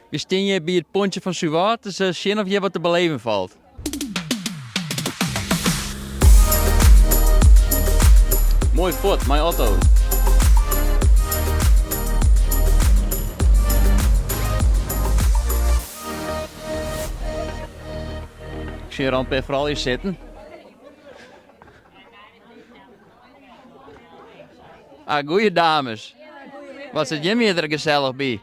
We stean hjir by it pontsje fan Suwâld, dus sjen of hjir wat te beleven falt. Moai fuort mei auto. Ik sjoch al in pear froulju sitten. Ah, goeie dames. Wat sit jim hjir der gesellich by?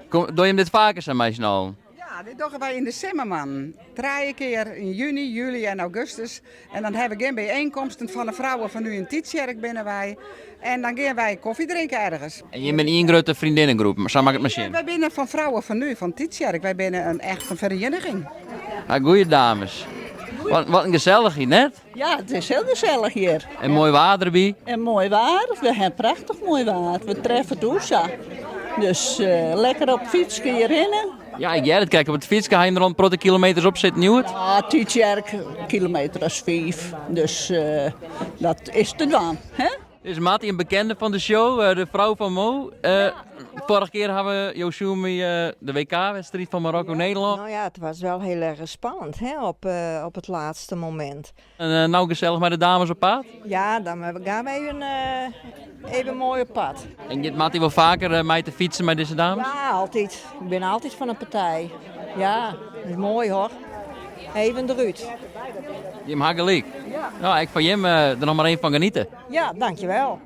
Kom, dogge jim dit faker sa mei syn allen? Ja, dit dogge wy yn de simmermannen. Trije kear yn juny, july en augustus. En dan hawwe we gjin bijeenkomsten fan de Vrouwen van Nu yn Tytsjerk binne wy. En dan gean wy koffie drinken ergens. En jim binne ien grutte freondinnengroep, sa moat ik it mar sjen. Wy binne fan Vrouwen van Nu fan Tytsjerk. Wy binne in echte ferieniging. Ah, goeie dames. Wat, wat in gesellichheid, net? Ja, it is hiel gesellich hjir. En moai waar derby. En moai waar. We hawwe prachtich moai waar. We treffe it oer sa. Dus eh, lekker op fytske hjirhinne. Ja, ik hear it krekt op it fytske. Ha jim der al in protte kilometers op sitten hjoed? Ja, Tytsjerk, kilometer as fiif. Dus eh, dat is te dwaan. Hè? Is Mattie in bekende fan de show, eh, de frou fan Mo. Eh, Vorige kear hawwe we jo sjoen by eh, de WK-wedstriid fan Marokko-Nederlân. Nou ja, het was wel heel erg spannend hè, op, op het laatste moment. En nou gesellich mei de dames op paad? Ja, dan gaan wij even, even mooi op pad. En giet Mattie wol faker mei te fytsen mei dizze dames? Ja, altyd. Ik bin altyd fan de partij. Ja, dat is moai hoor. Even derút. Jim ha gelyk. Nou, ek fan jim der noch mar even fan geniete. Ja, dankjewel.